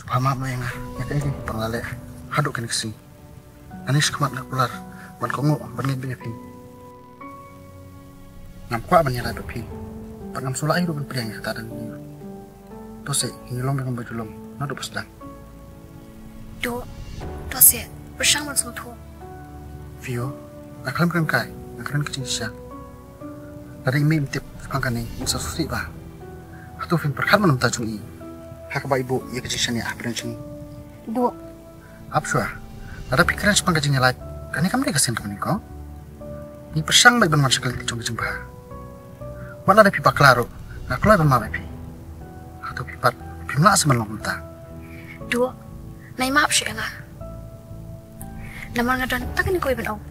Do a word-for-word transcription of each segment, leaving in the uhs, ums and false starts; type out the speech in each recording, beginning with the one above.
Pha map noh ïa nga ïa kaei kaei ba nga la leh haduh kane ka sngi. Ani shakhmat nga kular ban kohnguh ban ngeit beit ïa phi. Ngam kwah ban ïalait bad phi. Bad ngam sngewlah ruh ban pdiang ïa kata da lade. To seh, ngin ïalong biang kumba ju long naduh ba sdang. Duh, to seh, pyrshang ban sngewthuh. Phi ïoh, nga khlem kren kai, nga kren ka jingshisha. Lada i mei im tip shaphang kane, im sa sngewsih bha. Hato phin pyrkhat mynta jong i ha kaba i buh ïa ka jingshaniah hapdeng jong i? Duh. Ap shuwa. Lada phi kren shaphang ka jingïalait, kane kam dei ka sien kaba nyngkong. Ngi pyrshang beit ban wan sha ka lynti jong ka jingbha. Wat lada phi bakla ruh, nga kloi ban map ïa phi. Hato phi pat phim lah shuh ban long kumta? Duh, nai map shuh ïa nga. Namar nga don tang kane kawei ban ong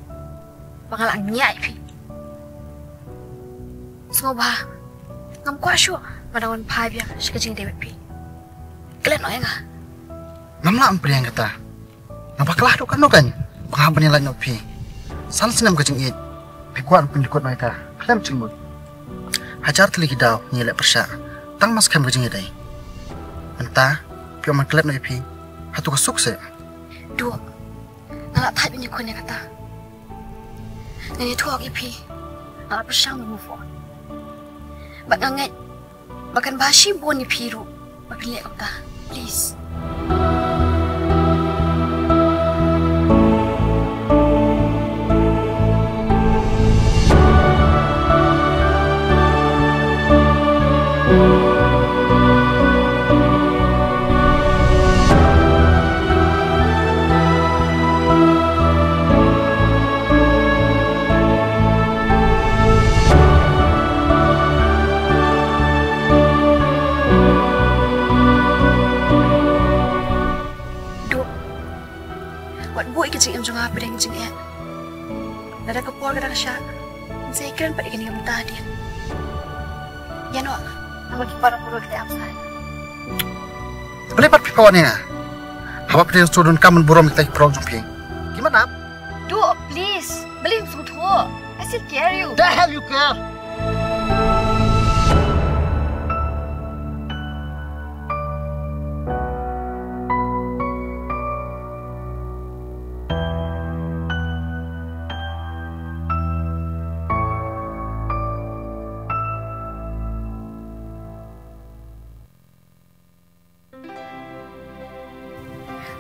ba nga la ngiah ïa phi. Sngewbha, ngam kwah shuh ban dang wan phai biang sha ka jingïadei bad phi. Klet noh ïa nga. Ngam lah ban pdiang kata. Nga bakla haduh katno kan ba nga hap ban ïalait noh phi. San snem ka jingïeit phi kwah ban pynjukut noh ïa ka khlem jingmut. Hajar tylli ki daw ngi leh pyrshah tang ba skhem ka jingïadei. Mynta phi ong ban klet noh ïa phi, hato ka suk seh? Duh, nga la thait ban ïakhun ïa kata. Ngan ïathuh ïa phi, nga la pyrshang ban move on. Bad nga ngeit ba kan bha shibun ïa phi ruh ba phin leh kumta. Please. Duh, wat buh ïa ka jingim jong nga hapdeng jingeh. Lada ka por ka dang shah, ngan sa ïakren pat ïa kane ka bynta hadien. Ïa noh, namar ki para burom ki ap sa. Balei pat phi phah wan ïa nga? Haba phi dang shu donkam ban burom ïa kita ki paralok jong phi, ki mat ap. Duh, please. Balei phim sngewthuh? I still care you. The hell you care?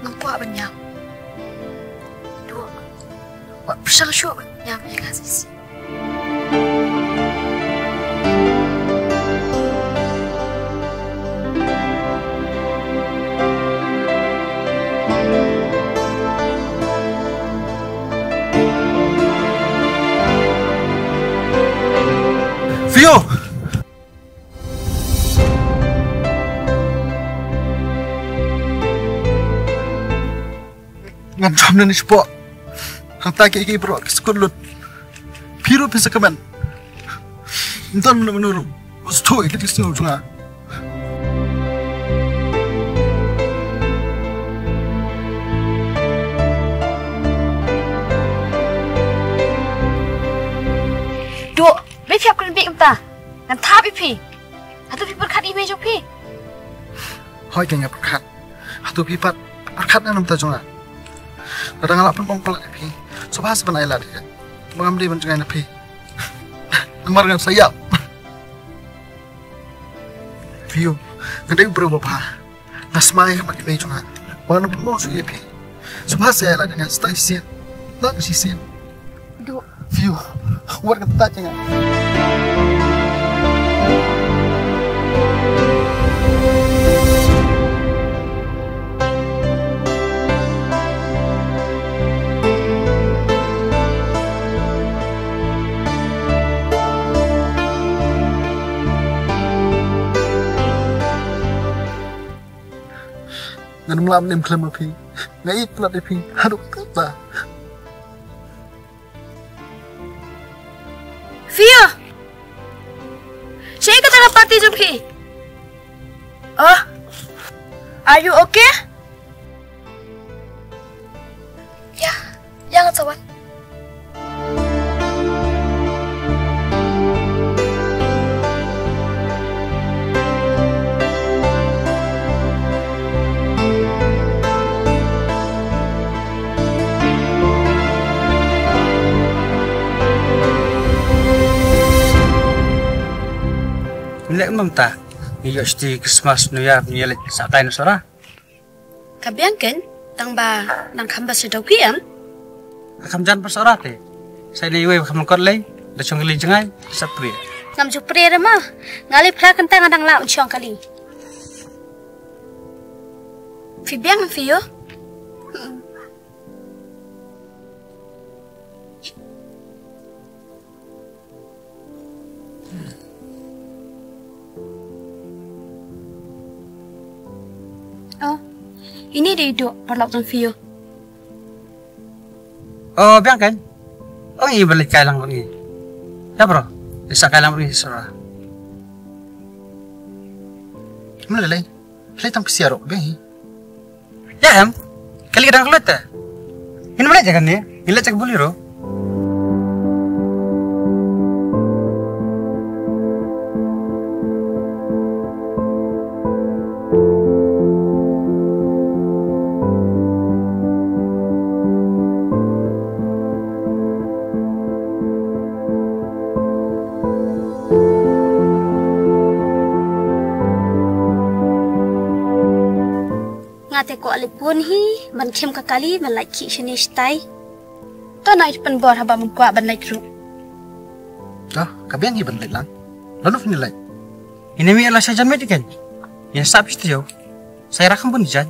Ngam kwah ban ñiam. Duh, wat pyrshang shuh ban ñiam ïa nga shisha. Fio! Ngan jam na ni spot. Hangta ki ki bro ki skut lut. Phi ruh phi sa kmen. Ntan mano mano ruh. Stoi ki ti sno jnga. Duh, me phi ap kren bik mynta. Ngan thap ïa phi. Hato phi pyrkhat ïa i mei jong phi? Hooid, nga pyrkhat. Hato phi pat pyrkhat na ka bynta jong nga? Lada nga lah pynbong palat ïa phi, sngewbha sa ban ai lad ïa nga. Ba ngam dei ban jngai na phi. Namar nga sa ïap. Phi ïoh, nga dei u briew ba bha. Nga smai ha khmat i mei jong nga. Ba nga pynbong shuh ïa phi. Sngewbha sa ïa lade nga stad shisien. Lad shisien. Duh. Phi ïoh. Wat kata jong nga. Ngan ym lah ban im khlem ma phi. Nga ïeit palat ïa phi haduh katta. Fio! Shaei kata ka party jong phi? Oh? Are you okay? Ïa, ïa, ngan sa wan. Mynta ngi ïoh shuti Christmas, New Year, ngi leit sah tai na Sohra. Ka biang kein, tang ba nang kham ba sdang ki em. Ka kham jan ba Sohra te. Sa ine iwei ba kham kot lei, da shong kali jngai, sa prie. Ngam ju prie re ma. Nga lei phra kynta nga dang lah un shong kali. Phi biang phi ïoh. Oh, ini dei duk paralok jong phi ïoh. Oh, biang kein. Oh, ngi ba leit kai lang bad ngi. Ïa bro, leit sah kai lang bad ngi Sohra. Mlei lei. Leit tam ksiar rok biang hi. Ïa em. Kali ka dang ka lut te. Ngin mlei ja kane. Ngin leit ja ka Bolero. Nga te kwah leit bun hi, ban khim ka kali, ban lait khih shane shatai. To nang ïa pynbor haba men kwah ban leit ruh. To, ka biang hi ban leit lang. Lano phin leit? Ine mi la sha jan met kein. Ïa sap shi taïew. Sa ïa rakham bun jan.